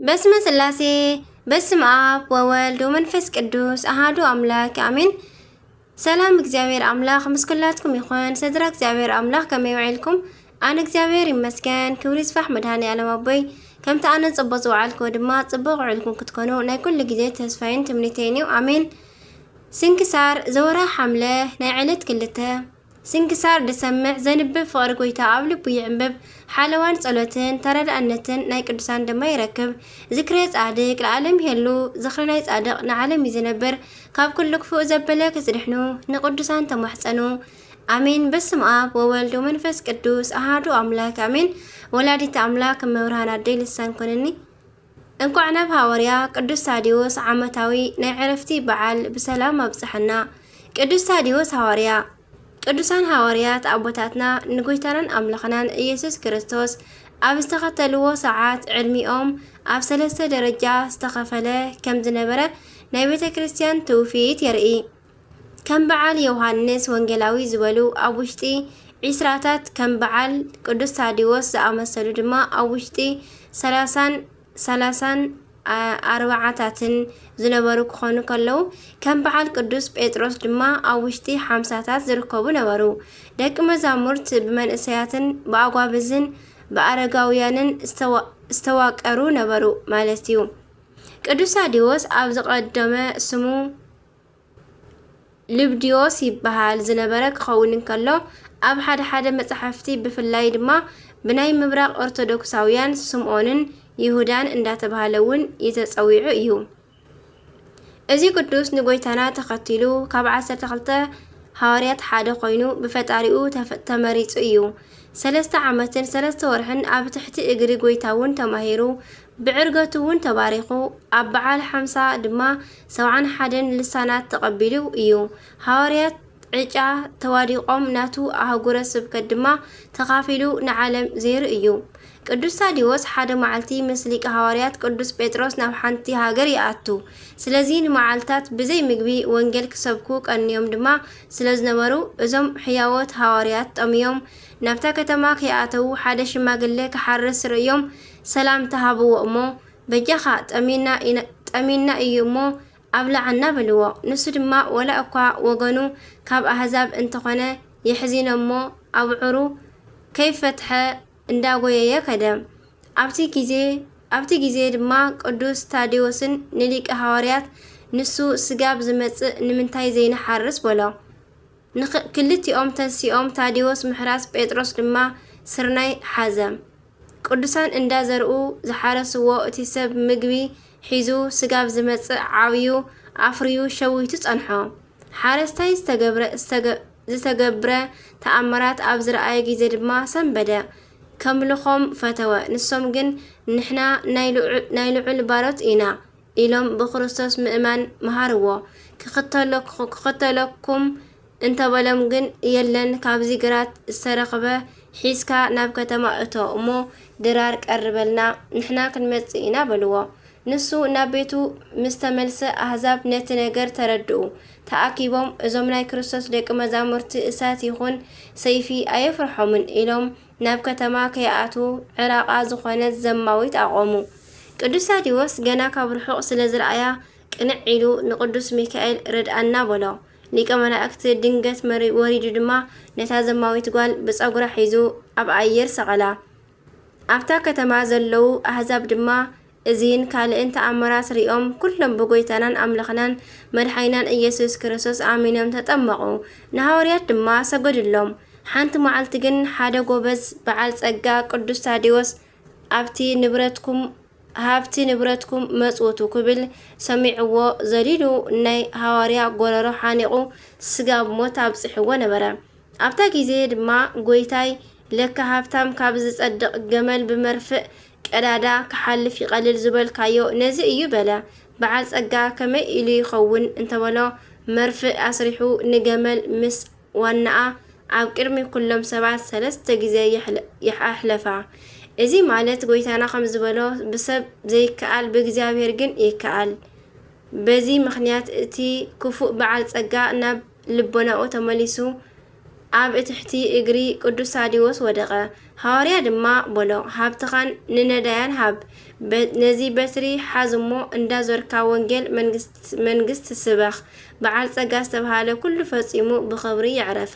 በስመ ስላሴ፣ በስመ ኣብ ወወልድ ወመንፈስ ቅዱስ ኣሃዱ ኣምላክ ኣሜን። ሰላም እግዚኣብሔር ኣምላኽ ምስ ኩላትኩም ይኹን። ስድራ እግዚኣብሔር ኣምላኽ ከመይ ውዒልኩም? ኣነ እግዚኣብሔር ይመስገን፣ ክብሪ ይስፋሕ መድኃኔ ዓለም ኣቦይ። ከምቲ ኣነ ጽቡቕ ዝወዓልክዎ ድማ ጽቡቕ ውዒልኩም ክትኮኑ ናይ ኩሉ ግዜ ተስፋይን ትምኒተይን እዩ። ኣሜን። ስንክሳር ዘወርሃ ሓምለ ናይ ዕለት ክልተ። ስንክሳር ዝሰምዕ ዘንብብ ፍቕሪ ጎይታ ኣብ ልቡ ይዕምብብ። ሓለዋን ጸሎትን ተረዳእነትን ናይ ቅዱሳን ድማ ይረክብ። ዝክረ ጻድቅ ለዓለም ይሄሉ፣ ዝኽሪ ናይ ጻድቕ ንዓለም እዩ ዝነብር። ካብ ኩሉ ክፉእ ዘበለ ክትድሕኑ ንቅዱሳን ተማሕጸኑ። ኣሜን። በስመ ኣብ ወወልድ ወመንፈስ ቅዱስ ኣሃዱ ኣምላክ ኣሜን። ወላዲተ ኣምላክ እመብርሃን ኣደይ ልሳን ኮነኒ። እንኳዕ ናብ ሃዋርያ ቅዱስ ታዲዎስ ዓመታዊ ናይ ዕረፍቲ በዓል ብሰላም ኣብጽሐና። ቅዱስ ታዲዎስ ሃዋርያ። ቅዱሳን ሃዋርያት ኣቦታትና ንጎይታናን ኣምላኽናን ኢየሱስ ክርስቶስ ኣብ ዝተኸተልዎ ሰዓት ዕድሚኦም ኣብ ሰለስተ ደረጃ ዝተኸፈለ ከም ዝነበረ ናይ ቤተ ክርስቲያን ትውፊት የርኢ። ከም በዓል ዮሃንስ ወንጌላዊ ዝበሉ ኣብ ውሽጢ ዒስራታት፣ ከም በዓል ቅዱስ ታዲዎስ ዝኣመሰሉ ድማ ኣብ ውሽጢ ሰላሳን ሰላሳን ኣርባዓታትን ዝነበሩ ክኾኑ ከለዉ፣ ከም በዓል ቅዱስ ጴጥሮስ ድማ ኣብ ውሽጢ ሓምሳታት ዝርከቡ ነበሩ። ደቂ መዛሙርት ብመንእሰያትን ብኣጓብዝን ብኣረጋውያንን ዝተዋ-፣ ዝተዋቀሩ ነበሩ ማለት እዩ። ቅዱስ ታዲዎስ ኣብ ዝቐደመ ስሙ ልብድዮስ ይበሃል ዝነበረ ክኸውን እንከሎ፣ ኣብ ሓደ ሓደ መጻሕፍቲ ብፍላይ ድማ ብናይ ምብራቕ ኦርቶዶክሳውያን ስምዖንን ይሁዳን እንዳተባህለ እውን ይተጸዊዑ እዩ። እዚ ቅዱስ ንጎይታና ተኸቲሉ ካብ ዓሰርተ ክልተ ሃዋርያት ሓደ ኮይኑ ብፈጣሪኡ ተፈ-፣ ተመሪጹ እዩ። ሰለስተ ዓመትን ሰለስተ ወርሕን ኣብ ትሕቲ እግሪ ጎይታ እውን ተማሂሩ፣ ብዕርገቱ እውን ተባሪኹ፣ ኣብ በዓል ሓምሳ ድማ ሰብዓን ሓደን ልሳናት ተቐቢሉ እዩ። ሃዋርያት ዕጫ ተዋዲቖም ናቱ ኣህጉረ ስብከት ድማ ተኻፊሉ ንዓለም ዘይሩ እዩ። ቅዱስ ታዲዎስ ሓደ መዓልቲ ምስ ሊቀ ሃዋርያት ቅዱስ ጴጥሮስ ናብ ሓንቲ ሃገር ይኣቱ። ስለዚ ንመዓልታት ብዘይ ምግቢ ወንጌል ክሰብኩ ቀንዮም ድማ ስለ ዝነበሩ፣ እዞም ሕያዎት ሃዋርያት ጠምዮም ናብታ ከተማ ከይኣተዉ ሓደ ሽማግለ ክሓርስ ርእዮም ሰላምታ ሃብዎ እሞ፣ በጃኻ ጠሚና ኢና-፣ ጠሚና እዩ እሞ ኣብልዓና በልዎ። ንሱ ድማ ወላ እኳ ወገኑ ካብ ኣህዛብ እንተኾነ የሕዚኖ እሞ ኣብዕሩ ከይፈትሐ እንዳጎየየ ከደ። ኣብቲ ግዜ፣ ኣብቲ ግዜ ድማ ቅዱስ ታዴዎስን ንሊቀ ሃዋርያት ንሱ ስጋብ ዝመጽእ ንምንታይ ዘይንሓርስ በሎ። ንኽ-፣ ክልቲኦም ተንሲኦም ታዴዎስ ምሕራስ ጴጥሮስ ድማ ስርናይ ሓዘ። ቅዱሳን እንዳዘርኡ ዝሓረስዎ እቲ ሰብ ምግቢ ሒዙ ስጋብ ዝመጽእ ዓብዩ ኣፍርዩ ሸዊቱ ጸንሖ። ሓረስታይ ዝተገብረ፣ ዝተገ-፣ ዝተገብረ ተኣምራት ኣብ ዝረኣየ ግዜ ድማ ሰንበደ። ከምልኾም ፈተወ። ንሶም ግን ንሕና ናይ ልዑ-፣ ናይ ልዑል ባሮት ኢና። ኢሎም ብክርስቶስ ምእማን መሃርዎ። ክኽተለኩ-፣ ክኽተለኩም እንተበሎም ግን የለን፣ ካብዚ ግራት ዝተረኽበ ሒዝካ ናብ ከተማ እቶ እሞ ድራር ቀርበልና፣ ንሕና ክንመጽእ ኢና በልዎ። ንሱ ናብ ቤቱ ምስ ተመልሰ ኣህዛብ ነቲ ነገር ተረድኡ። ተኣኪቦም እዞም ናይ ክርስቶስ ደቂ መዛሙርቲ እሳት ይኹን ሰይፊ ኣየፍርሖምን ኢሎም ናብ ከተማ ከይኣትዉ ዕራቓ ዝኾነት ዘማዊት ኣቖሙ። ቅዱስ ታዲዎስ ገና ካብ ርሑቕ ስለ ዝረኣያ ቅንዕ ኢሉ ንቅዱስ ሚካኤል ርድኣና በሎ። ሊቀ መላእክት ድንገት መሪ-፣ ወሪዱ ድማ ነታ ዘማዊት ጓል ብጸጉራ ሒዙ ኣብ ኣየር ሰቐላ። ኣብታ ከተማ ዘለዉ ኣህዛብ ድማ እዚን ካልእን ተኣምራት ሪኦም ኩሎም ብጎይታናን ኣምላኽናን መድሓኒናን ኢየሱስ ክርስቶስ ኣሚኖም ተጠመቑ። ንሃዋርያት ድማ ሰገዱሎም። ሓንቲ መዓልቲ ግን ሓደ ጎበዝ በዓል ጸጋ ቅዱስ ታዴዎስ ኣብቲ ንብረትኩም፣ ሃብቲ ንብረትኩም መጽውቱ ክብል ሰሚዕዎ ዘሊሉ ናይ ሃዋርያ ጎረሮ ሓኒቑ ስጋብ ሞት ኣብጽሕዎ ነበረ። ኣብታ ግዜ ድማ ጎይታይ ለካ ሃብታም ካብ ዝጸድቕ ገመል ብመርፍእ ቀዳዳ ክሓልፍ ይቐልል ዝበልካዮ ነዚ እዩ በለ። በዓል ጸጋ ከመይ ኢሉ ይኸውን እንተበሎ መርፍእ ኣስሪሑ ንገመል ምስ ዋናኣ ኣብ ቅድሚ ኩሎም ሰባት ሰለስተ ግዜ የሕለ-፣ የሕ-፣ ኣሕለፋ። እዚ ማለት ጎይታና ከም ዝበሎ ብሰብ ዘይከኣል ብእግዚኣብሔር ግን ይከኣል። በዚ ምኽንያት እቲ ክፉእ በዓል ጸጋ ናብ ልቦናኡ ተመሊሱ ኣብ ትሕቲ እግሪ ቅዱስ ታዲዎስ ወደቐ። ሃዋርያ ድማ በሎ፣ ሃብትኻን ንነዳያን ሃብ፣ በ-፣ ነዚ በትሪ ሓዝ እሞ እንዳዞርካ ወንጌል መንግስት-፣ መንግስት ስበኽ። በዓል ጸጋ ዝተባሃለ ኩሉ ፈጺሙ ብኽብሪ የዕረፈ።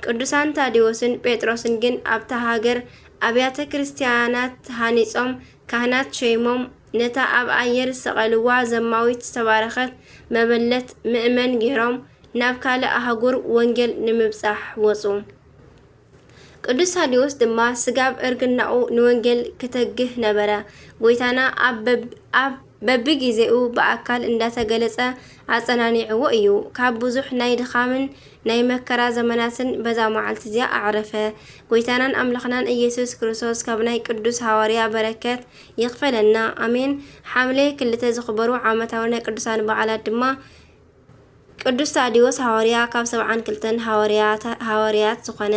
ቅዱሳን ታዲዎስን ጴጥሮስን ግን ኣብታ ሃገር ኣብያተ ክርስቲያናት ሃኒጾም፣ ካህናት ሸይሞም፣ ነታ ኣብ ኣየር ዝሰቐልዋ ዘማዊት ዝተባረኸት መበለት ምእመን ገይሮም ናብ ካልእ ኣህጉር ወንጌል ንምብጻሕ ወጹ። ቅዱስ ታዲዎስ ድማ ስጋብ እርግናኡ ንወንጌል ክተግህ ነበረ። ጎይታና ኣብ በብ-፣ ኣብ በብጊዜኡ ብኣካል እንዳተገለጸ ኣጸናኒዕዎ እዩ። ካብ ብዙሕ ናይ ድኻምን ናይ መከራ ዘመናትን በዛ መዓልቲ እዚኣ ኣዕረፈ። ጎይታናን ኣምላኽናን ኢየሱስ ክርስቶስ ካብ ናይ ቅዱስ ሃዋርያ በረከት ይኽፈለና። ኣሜን። ሓምለ ክልተ ዝኽበሩ ዓመታዊ ናይ ቅዱሳን በዓላት ድማ ቅዱስ ታዲዎስ ሃዋርያ ካብ ሰብዓን ክልተን ሃዋርያት፣ ሃዋርያት ዝኾነ።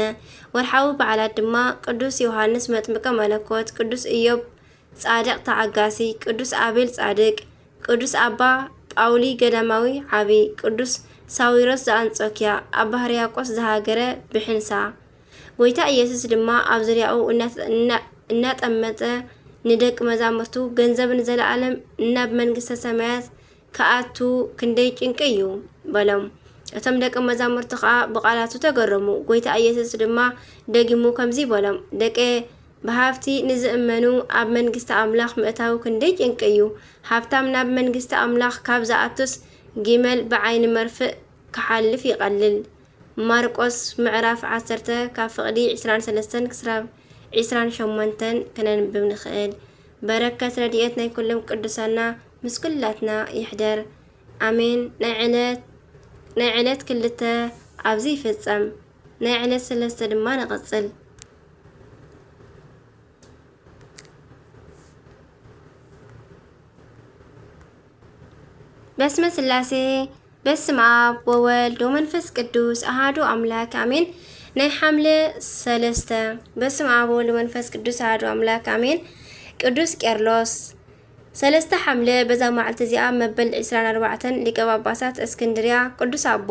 ወርሓዊ በዓላት ድማ ቅዱስ ዮሃንስ መጥምቀ መለኮት፣ ቅዱስ ኢዮብ ጻድቕ ተዓጋሲ፣ ቅዱስ ኣቤል ጻድቅ፣ ቅዱስ ኣባ ጳውሊ ገዳማዊ ዓቢ፣ ቅዱስ ሳዊሮስ ዘኣንጾኪያ፣ ኣባ ሕርያቆስ ዝሃገረ ብሕንሳ። ጎይታ ኢየሱስ ድማ ኣብ ዙርያኡ እናተ-፣ እና-፣ እናጠመተ ንደቂ መዛሙርቱ፣ "ገንዘብ ንዘለኣለም ናብ መንግስተ ሰማያት ክኣቱ ክንደይ ጭንቂ እዩ" በሎም። እቶም ደቂ መዛሙርቲ ኸኣ ብቓላቱ ተገረሙ። ጎይታ ኢየሱስ ድማ ደጊሙ ከምዚ በሎም፣ "ደቀ ብሃብቲ ንዝእመኑ ኣብ መንግስቲ ኣምላኽ ምእታው ክንደይ ጭንቂ እዩ። ሃብታም ናብ መንግስቲ ኣምላኽ ካብ ዝኣቱስ ጊመል ብዓይኒ መርፍእ ክሓልፍ ይቐልል።" ማርቆስ ምዕራፍ ዓሰርተ ካብ ፍቕዲ ዕስራን ሰለስተን ክሳብ ዕስራን ሸሞንተን ከነንብብ ንኽእል። በረከት ረድኤት ናይ ኩሎም ቅዱሳና ምስ ኩላትና ይሕደር። ኣሜን። ናይ ዕለት፣ ናይ ዕለት ክልተ ኣብዚ ይፍጸም። ናይ ዕለት ሰለስተ ድማ ንቐጽል። በስመ ስላሴ፣ በስመ ኣብ ወወልድ ወመንፈስ ቅዱስ ኣሃዱ ኣምላክ ኣሜን። ናይ ሓምለ ሰለስተ። በስመ ኣብ ወወልድ ወመንፈስ ቅዱስ ኣሃዱ ኣምላክ ኣሜን። ቅዱስ ቄርሎስ። ሰለስተ ሓምለ በዛ መዓልቲ እዚኣ መበል ዕስራን ኣርባዕተን ሊቀ ጳጳሳት እስክንድርያ ቅዱስ ኣቦ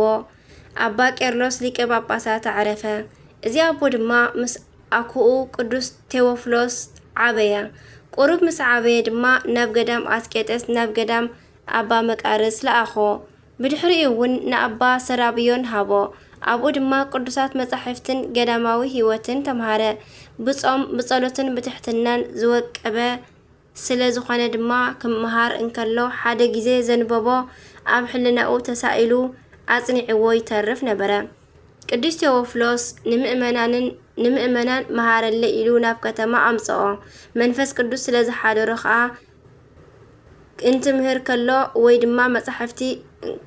ኣባ ቄርሎስ ሊቀ ጳጳሳት ኣዕረፈ። እዚ ኣቦ ድማ ምስ ኣኩኡ ቅዱስ ቴዎፍሎስ ዓበየ። ቁሩብ ምስ ዓበየ ድማ ናብ ገዳም ኣስቄጥስ፣ ናብ ገዳም ኣባ መቃርስ ለኣኾ። ብድሕሪኡ እውን ንኣባ ሰራብዮን ሃቦ። ኣብኡ ድማ ቅዱሳት መጻሕፍትን ገዳማዊ ህይወትን ተምሃረ። ብጾም ብጸሎትን ብትሕትናን ዝወቀበ ስለ ዝኾነ ድማ ክመሃር እንከሎ ሓደ ግዜ ዘንበቦ ኣብ ሕልናኡ ተሳኢሉ ኣጽኒዕዎ ይተርፍ ነበረ። ቅዱስ ቴዎፍሎስ ንምእመናንን፣ ንምእመናን መሃረለይ ኢሉ ናብ ከተማ ኣምጽኦ። መንፈስ ቅዱስ ስለ ዝሓደሮ ኸኣ እንትምህር ከሎ ወይ ድማ መጻሕፍቲ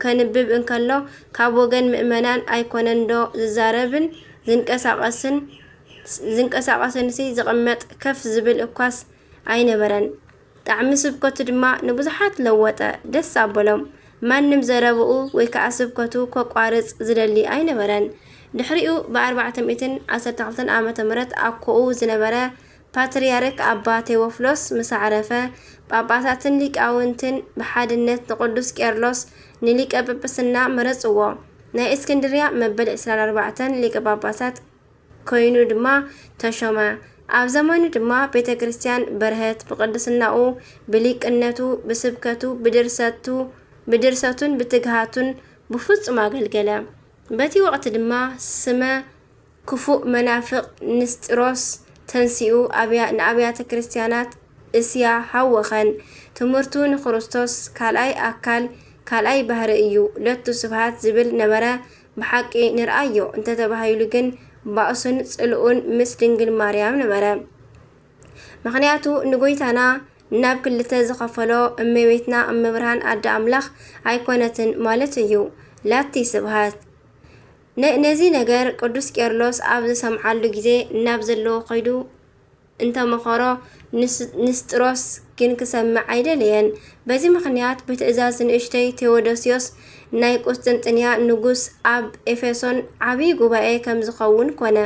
ከንብብ እንከሎ ካብ ወገን ምእመናን ኣይኮነን ዶ ዝዛረብን ዝንቀሳቐስን፣ ዝንቀሳቐስንሲ ዝቕመጥ ከፍ ዝብል እኳስ ኣይነበረን። ጣዕሚ ስብከቱ ድማ ንብዙሓት ለወጠ፣ ደስ ኣበሎም። ማንም ዘረብኡ ወይ ከኣ ስብከቱ ከቋርጽ ዝደሊ ኣይነበረን። ድሕሪኡ ብኣርባዕተ ሚእትን ዓሰርተ ክልተን ዓመተ ምህረት ኣኮኡ ዝነበረ ፓትርያርክ ኣባ ቴዎፍሎስ ምስ ኣዕረፈ፣ ጳጳሳትን ሊቃውንትን ብሓድነት ንቅዱስ ቄርሎስ ንሊቀ ጵጵስና መረጽዎ። ናይ እስክንድርያ መበል ዕስራን ኣርባዕተን ሊቀ ጳጳሳት ኮይኑ ድማ ተሾመ። ኣብ ዘመኑ ድማ ቤተ ክርስቲያን በርሀት። ብቅድስናኡ፣ ብሊቅነቱ፣ ብስብከቱ፣ ብድርሰቱ፣ ብድርሰቱን ብትግሃቱን ብፍጹም ኣገልገለ። በቲ ወቕቲ ድማ ስመ ክፉእ መናፍቕ ንስጢሮስ ተንሲኡ ኣብያ-፣ ንኣብያተ ክርስቲያናት እስያ ሃወኸን። ትምህርቱ ንክርስቶስ ካልኣይ ኣካል፣ ካልኣይ ባህሪ እዩ፣ ለቱ ስብሃት ዝብል ነበረ። ብሓቂ ንርኣዮ እንተተባሂሉ ግን ባእሱን ጽልኡን ምስ ድንግል ማርያም ነበረ። ምኽንያቱ ንጎይታና ናብ ክልተ ዝኸፈሎ እመቤትና እመብርሃን ኣደ ኣምላኽ ኣይኮነትን ማለት እዩ። ላቲ ስብሃት። ነ-፣ ነዚ ነገር ቅዱስ ቄርሎስ ኣብ ዝሰምዓሉ ግዜ ናብ ዘለዎ ከይዱ እንተመኸሮ ንስ-፣ ንስጥሮስ ግን ክሰምዕ ኣይደለየን። በዚ ምኽንያት ብትእዛዝ ንእሽተይ ቴዎዶስዮስ ናይ ቁስጥንጥንያ ንጉስ ኣብ ኤፌሶን ዓብዪ ጉባኤ ከም ዝኸውን ኮነ።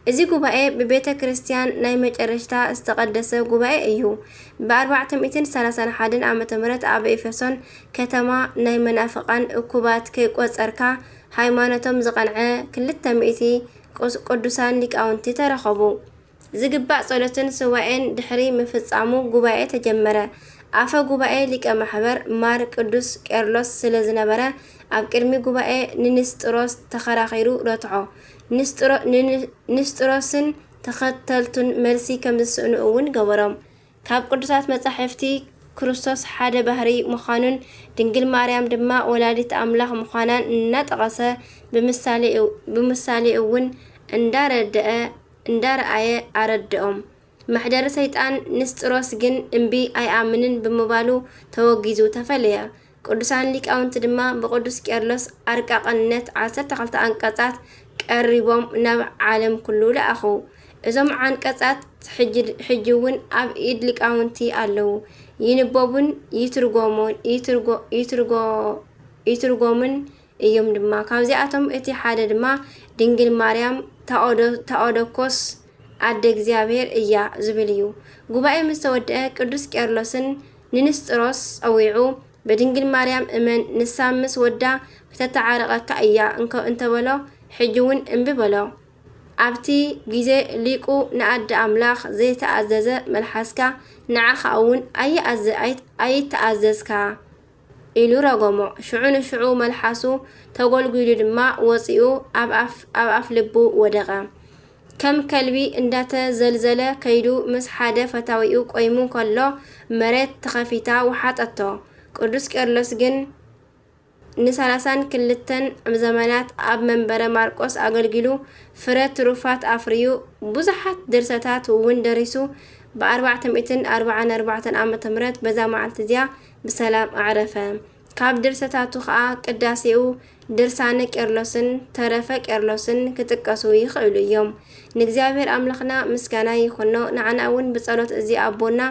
እዚ ጉባኤ ብቤተ ክርስቲያን ናይ መጨረሽታ ዝተቐደሰ ጉባኤ እዩ። ብ ኣርባዕተ ሚእትን ሰላሳን ሓደን ዓመተ ምህረት ኣብ ኤፌሶን ከተማ ናይ መናፍቃን እኩባት ከይቆጸርካ ሃይማኖቶም ዝቐንዐ ክልተ ሚእቲ ቅዱሳን ሊቃውንቲ ተረኸቡ። ዝግባእ ጸሎትን ሱባኤን ድሕሪ ምፍጻሙ ጉባኤ ተጀመረ። ኣፈ ጉባኤ ሊቀ ማሕበር ማር ቅዱስ ቄርሎስ ስለ ዝነበረ፣ ኣብ ቅድሚ ጉባኤ ንንስጥሮስ ተኸራኺሩ ረትዖ። ንስጥሮ-፣ ንን-፣ ንስጥሮስን ተኸተልቱን መልሲ ከም ዝስእኑ እውን ገበሮም። ካብ ቅዱሳት መጻሕፍቲ ክርስቶስ ሓደ ባህሪ ምዃኑን ድንግል ማርያም ድማ ወላዲት ኣምላኽ ምዃናን እናጠቐሰ ብምሳሌ እው-፣ ብምሳሌ እውን እንዳረደአ፣ እንዳረኣየ ኣረድኦም። መሕደሪ ሰይጣን ንስጥሮስ ግን እምቢ ኣይኣምንን ብምባሉ ተወጊዙ ተፈለየ። ቅዱሳን ሊቃውንቲ ድማ ብቅዱስ ቄርሎስ ኣርቃቕነት ዓሰርተ ክልተ ኣንቀጻት ቀሪቦም ናብ ዓለም ኩሉ ለኣኹ። እዞም ዓንቀጻት ሕጂ፣ ሕጂ እውን ኣብ ኢድ ሊቃውንቲ ኣለዉ። ይንበቡን ይትርጎሙን፣ ይትርጎ-፣ ይትርጎ-፣ ይትርጎሙን እዮም ድማ። ካብዚኣቶም እቲ ሓደ ድማ ድንግል ማርያም ታኦዶ-፣ ታኦዶኮስ ኣደ እግዚኣብሔር እያ ዝብል እዩ። ጉባኤ ምስ ተወድአ ቅዱስ ቄርሎስን ንንስጥሮስ ጸዊዑ፣ "ብድንግል ማርያም እመን፣ ንሳ ምስ ወዳ ከተተዓርቐካ እያ" እንከ-፣ እንተበሎ፣ ሕጂ እውን እምቢ በሎ። ኣብቲ ግዜ ሊቁ ንኣደ ኣምላኽ ዘይተኣዘዘ መልሓስካ ንዓኻ እውን ኣየኣዘ-፣ ኣይ-፣ ኣይተኣዘዝካ ኢሉ ረገሞ። ሽዑ ንሽዑ መልሓሱ ተጎልጒሉ ድማ ወጺኡ ኣብ ኣፍ-፣ ኣብ ኣፍ ልቡ ወደቐ። ከም ከልቢ እንዳተዘልዘለ ከይዱ ምስ ሓደ ፈታዊኡ ቆይሙ ከሎ መሬት ተኸፊታ ወሓጠቶ። ቅዱስ ቄርሎስ ግን ንሰላሳን ክልተን ዘመናት ኣብ መንበረ ማርቆስ ኣገልጊሉ ፍረ ትሩፋት ኣፍርዩ ብዙሓት ድርሰታት እውን ደሪሱ ብኣርባዕተ ሚእትን ኣርባዓን ኣርባዕተን ዓመተ ምህረት በዛ መዓልቲ እዚኣ ብሰላም ኣዕረፈ። ካብ ድርሰታቱ ኸኣ ቅዳሴኡ፣ ድርሳነ ቄርሎስን ተረፈ ቄርሎስን ክጥቀሱ ይኽእሉ እዮም። ንእግዚኣብሔር ኣምላኽና ምስጋና ይኹኖ፣ ንዓና እውን ብጸሎት እዚ ኣቦና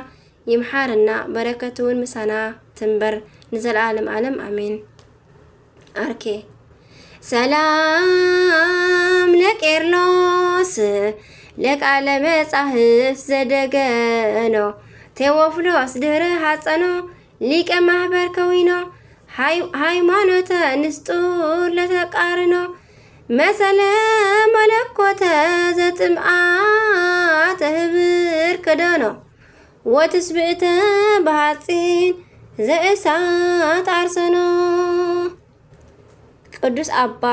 ይምሓረና፣ በረከቱ እውን ምሳና ትንበር ንዘለዓለም ዓለም ኣሜን። ኣርኬ ሰላም ለቄርሎስ ለቃለ መጻሕፍት ዘደገኖ ቴዎፍሎስ ድህረ ሃጸኖ ሊቀ ማሕበር ከዊኖ ሃይ-፣ ሃይማኖተ ንስጡር ለተቃርኖ መሰለ መለኮተ ዘጥምኣ ተህብር ክደኖ ወትስብእተ ብሓጺን ዘእሳት ኣርሰኖ። ቅዱስ ኣባ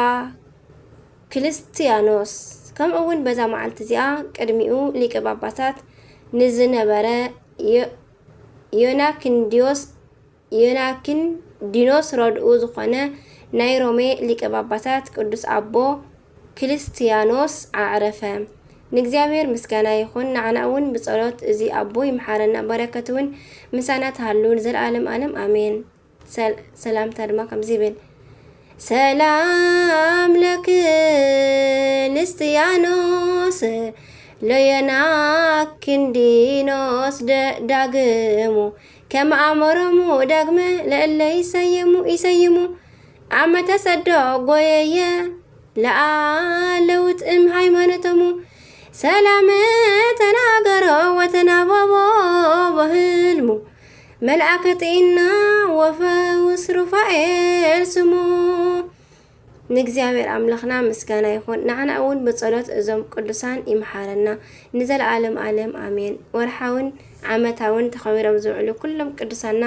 ክልስቲያኖስ። ከምኡ እውን በዛ መዓልቲ እዚኣ ቅድሚኡ ሊቀ ጳጳሳት ንዝነበረ ዮ-፣ ዮናክንዲዮስ፣ ዮናክንዲኖስ ረድኡ ዝኾነ ናይ ሮሜ ሊቀ ጳጳሳት ቅዱስ ኣቦ ክልስቲያኖስ ኣዕረፈ። ንእግዚኣብሔር ምስጋና ይኹን፣ ንዓና እውን ብጸሎት እዚ ኣቦ ይምሓረና፣ በረከቱ እውን ምሳና ትሃሉ ንዘለዓለም ዓለም ኣሜን። ሰል-፣ ሰላምታ ድማ ከምዚ ይብል። ሰላም ለክልስቲያኖስ ሎዮናክንዲኖስ ደ-፣ ዳግሙ ከም ኣመሮሙ ዳግመ ለእለ ይሰየሙ፣ ይሰይሙ ኣመ ተሰዶ ጎየየ ለኣለውት እም ሃይማኖቶሙ ሰላም ተናገሮ ወተናበቦ በህልሙ መልኣከ ጥኢና ወፈውስ ሩፋኤል ስሙ። ንእግዚኣብሔር ኣምላኽና ምስጋና ይኹን። ንዓና እውን ብጸሎት እዞም ቅዱሳን ይምሓረና ንዘለዓለም ዓለም ኣሜን። ወርሓውን ዓመታውን ተኸቢሮም ዝውዕሉ ኩሎም ቅዱሳና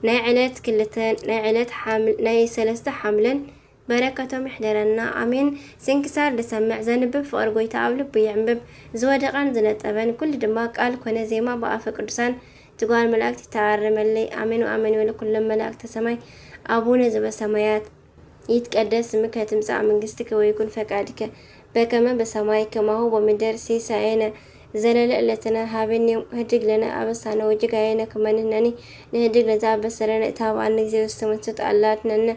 ናይ ዕለት ክልተን ናይ ዕለት ሓምል-፣ ናይ ሰለስተ ሓምለን በረከቶም ይሕደረና ኣሜን። ስንክሳር ዝሰምዕ ዘንብብ ፍቕሪ ጎይታ ኣብ ልቡ ይዕንብብ። ዝወደቐን ዝነጠበን ኩሉ ድማ ቃል ኮነ ዜማ ብኣፈ ቅዱሳን ትጓል መላእክት ይተኣረመለይ ኣሜን ወኣሜን። ወለኩሎም መላእክተ ሰማይ ኣቡነ ዘበሰማያት ይትቀደስ ስምከ ትምጻእ መንግስትከ ወይኩን ፈቃድከ በከመ በሰማይ ከማሁ በምድር። ሲሳየነ ዘለለ ዕለትነ ሃበኒ ዮም ህድግ ለነ አበሳነ ወጌጋየነ ከመ ንሕነኒ ንህድግ ለዘአበሰለነ። ኢታብአነ እግዚኦ ውስተ መንሱት አላድነነ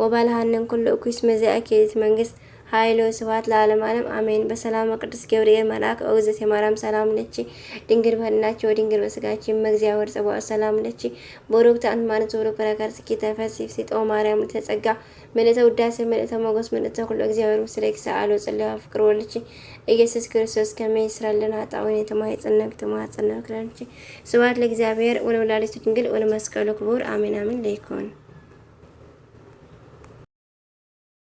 ወባልሃነን ኩሉ እኩይ እስመ ዚአከ ይእቲ መንግስት ኃይል ወስብሐት ለዓለመ ዓለም አሜን። በሰላመ ቅዱስ ገብርኤል መልአክ ኦግዝእቴ ማርያም ሰላም ለኪ ድንግል በህሊናኪ ወድንግል በስጋኪ እመ እግዚአብሔር ጸባኦት ሰላም ለኪ ብሩክት አንቲ እም አማኑኤል ዘውሉድ ፍሬ ከርሥኪ ተፈሲ ፍሲጦ ማርያም ተጸጋ ምልእተ ውዳሴ ምልእተ ሞገስ ምልእተ ኩሉ እግዚአብሔር ምስሌኪ ሰአሎ ጽልዋ ፍቅር ወልኪ ኢየሱስ ክርስቶስ ከመ ይስራ ለነ ኃጣውኢነ ተማሂጸነ ተማጸነ ክረንቺ። ስብሐት ለእግዚአብሔር ወለወላዲቱ ድንግል ወለመስቀሉ ክቡር አሜን አሜን ለይኩን።